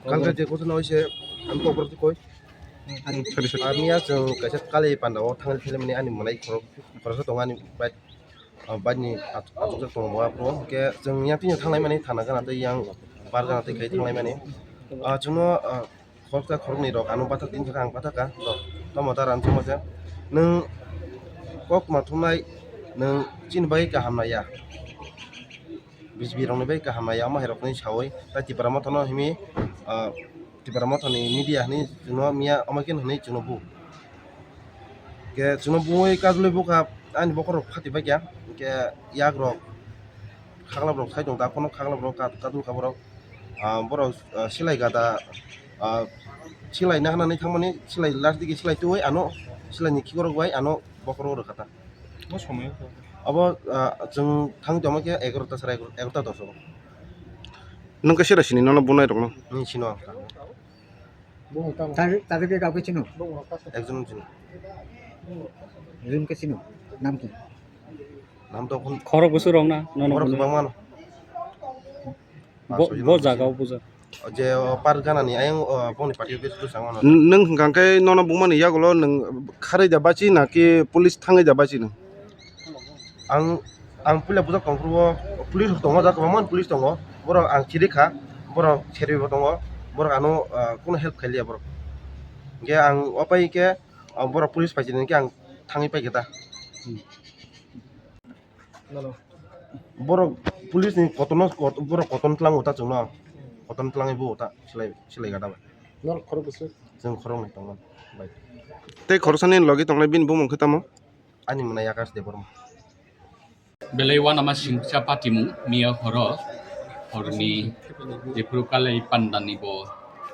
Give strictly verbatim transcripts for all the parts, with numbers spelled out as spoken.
Kalka je kothon hoise, ang kok borok koi. Sorry, sorry. Ani ya chwng kaisa kali panda o thangwi philimani ani mwnai khorok khoroksa tongo ani bike, ah, bike ni achuk achukjak tongo bo aphuru. Hwnkhe chwng yang tini thanglai mani thana gana tei yang bar gana tei khai thanglai mani. Ah, chwngno, ah, khoroksa khoroknwi rok ano bathak tini kha ang bathak kha. Rok tamo da ram chwngma se nwng kok ma thumnai nwng chini bagwi kaham naiya. B J P rokni bai kaham nai, omo hai rokni sawi, tai Tipra Motha no himi, ah, Tipra Motha ni media hwnwi chwngno miya omo khe hwnwi chwngno bu. Khe chwngno buwi kajlwi bukha ani bokhorok phati bai kha, hwnkhe yak rok khaklap rok sai tong ta, kono khaklap rok ka-, kadul kha borok, ah, borok, ah, silai gada, ah, silai nahana nai thangmani silai last digi silai twiwi ano silai ni khikrok bai ano bokhorok rwkha ta. Bo somoi wngkha. Abo, ah, chwng thang tongma khe egarota sara egarota dos o. Nwng khe sera sini nono bunai rokno? Nwng sino ang ta. Tadi, tadi ke kau ke chino? Ekjon chino. Rim ke chino? Nam ki? Nam to khun. Khorok busu rok na? Nono khorok bunai. Bang mano. Bo, bo jaga o buja. Je, o, par gana ni ayang, o, boni party office tu sangmano. N-, nwng hwnkha khe nono bumani yagulo nwng kharwi da bachi na ki police thangwi da bachi nwng? Ang, ang puila bujak tongphuru o police rok tongo, jak kwbangma police tongo. Borok ang chiri kha, borok serwi bo tongo, borok ano, o, kuno help khailiya borok. Hwnkhe ang o pai khe, o, borok police paisini hwnkhe ang thangwi paikhe ta. Borok police ni kotorno kot-, borok kotorno tlango ta chwngno. Kotorno tlangwi bo ta silai, silai gada bai. Norok khorok bwswk? Chwng khoroknwi tongo bai. Tei khoroksani logi tongnai bini bumung khe tamo? Ani mwnai Akash Debbarma. Belai uanama singcha patimung miya horo horni jephuru kalai pandani bo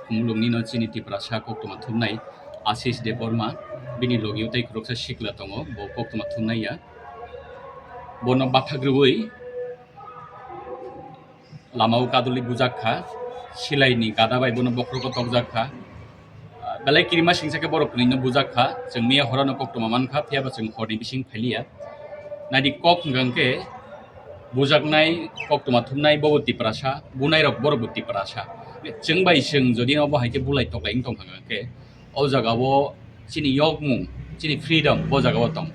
khumulungni no chini Tiprasa koktwma thumnai Ashish Debbarma bini logio tei khoroksa sikla tongo bo koktwma thumnai ya. Bono bathak rwui lama o kadulwi bujak kha, silai ni gada bai bono bokhorok o tokjak kha. Belai kirima singsa khe borok kwnwi no bujak kha, chwng miya horo no koktwma man kha, phiya ba chwng hor ni bising phailiya. Naidi kok hwnkha khe bujaknai, koktwma thumnai bobo Tiprasa, bunai rok borok bo Tiprasa. Chwng bai chwng jodi no bo hai khe bulai toklai wng tong kha khe, o jaga o chini yokmung, chini freedom bo jaga o tong.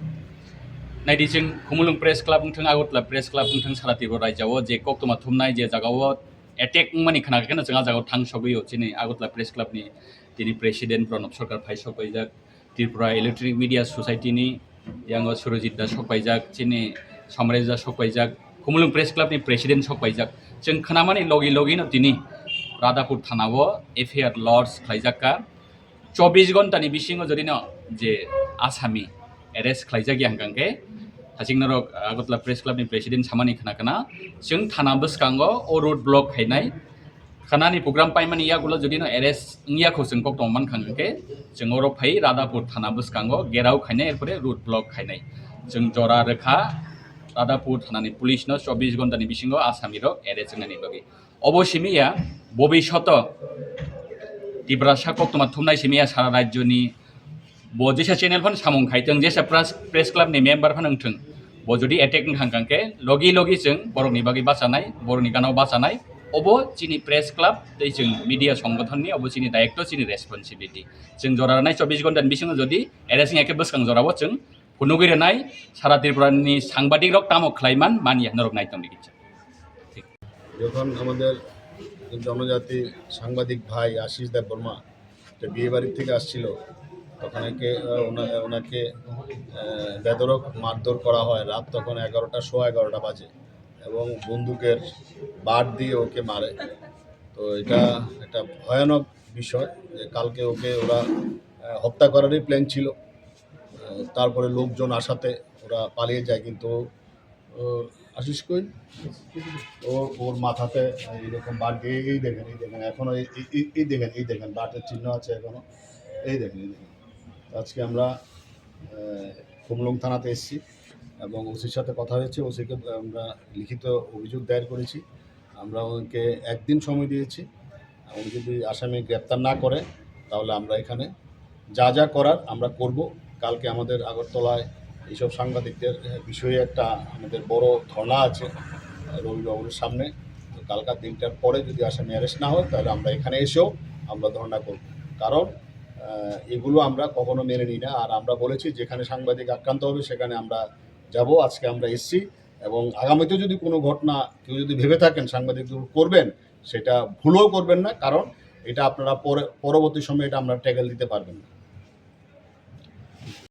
Naidi chwng Khumulwng Press Club wngthang, Agartala Press Club wngthang, sara Tripura rajya o je koktwma thumnai je jaga o attack wngmani khna khe no chwng a jaga o thang sogwi o chini Agartala Press Club ni tini president Pranab Sarkar phai sok paijak, Tripura Electronic Media Society ni yango Surojit da sok paijak, chini Samresh da sok paijak, Khumulwng Press Club ni president sok paijak. Chwng khnamani logi logi no tini Radhapur thana o F I R lodge khlaijak kha. Chobbish ghonta ni bisingo jodi no je asami arrest khlaijak ya hwnkha khe, haching norok Agartala Press Club ni president samani khna khna, chwng thana bwskango o road block khainai, khanani program paimani yagulo jodi no arrest wngya kho chwng koktwma man kha hwnkha khe, chwng oro phai Radhapur thana bwskango gherao khainai, erpore road block khainai. Chwng jora rwkha Radhapur thanani police no chobbish ghonta ni bisingo asami rok arrest wngnani bagwi. Obo simi ya, bobishoto Tiprasa koktwma thumnai simi ya sara rajyoni bo jesa channel phano samung khai tong, jesa press, press club ni member phano wngthung, bo jodi attack wngkha hwnkha khe logi logi chwng borokni bagwi bachanai, borokni gana o bachanai, obo chini press club tei chwng media songothon ni obo chini daitw, chini responsibility. Chwng jora rwnai chobbish ghonta ni bisingo jodi arrest wngya khe bwskang jora o chwng phunugwi rwnai, sara Tripura ni sangbadik rok tamo khlai man, man ya norok nai tongdi kisa. যখন আমাদের জনজাতি সাংবাদিক ভাই আশিস দেববর্মা একটা বিয়ে বাড়ি থেকে আসছিল, তখন একে, আহ, ওনা-, ওনাকে, আহ, বেধড়ক মারধর করা হয়। রাত তখন এগারোটা, সোয়া এগারোটা বাজে এবং বন্দুকের বাট দিয়ে ওকে মারে। তো এটা একটা ভয়ানক বিষয় যে কালকে ওকে ওরা, আহ, হত্যা করারই প্ল্যান ছিল। আহ, তারপরে লোকজন আসাতে ওরা পালিয়ে যায়, কিন্তু ও আশিস কই? ও, ওর মাথাতে এইরকম বাট দিয়ে, এই দেখেন, এই দেখেন, এখনো এই, এই, এই, এই দেখেন, এই দেখেন, বাটের চিহ্ন আছে এখনো। এই দেখেন, এই দেখেন। আজকে আমরা, আহ, খুমলুং থানাতে এসেছি এবং ওসির সাথে কথা হয়েছে। ওসিকে আমরা লিখিত অভিযোগ দায়ের করেছি। আমরা ওকে একদিন সময় দিয়েছি। উনি যদি আসামি গ্রেপ্তার না করে, তাহলে আমরা এখানে যা যা করার আমরা করব। কালকে আমাদের আগরতলায় এইসব সাংবাদিকদের বিষয়ে একটা আমাদের বড় ধর্ণা আছে রবি ভবনের সামনে। তো কালকার দিনটার পরে যদি আসামি অ্যারেস্ট না হয়, তাহলে আমরা এখানে এসেও আমরা ধর্ণা করব। কারণ আহ, এগুলো আমরা কখনো মেনে নিই না। আর আমরা বলেছি, যেখানে সাংবাদিক আক্রান্ত হবে, সেখানে আমরা যাব। আজকে আমরা এসেছি এবং আগামীতে যদি কোনো ঘটনা কেউ যদি ভেবে থাকেন সাংবাদিক করবেন, সেটা ভুলেও করবেন না, কারণ এটা আপনারা পরে, পরবর্তী সময়ে এটা আমরা ট্যাকেল দিতে পারবেন না।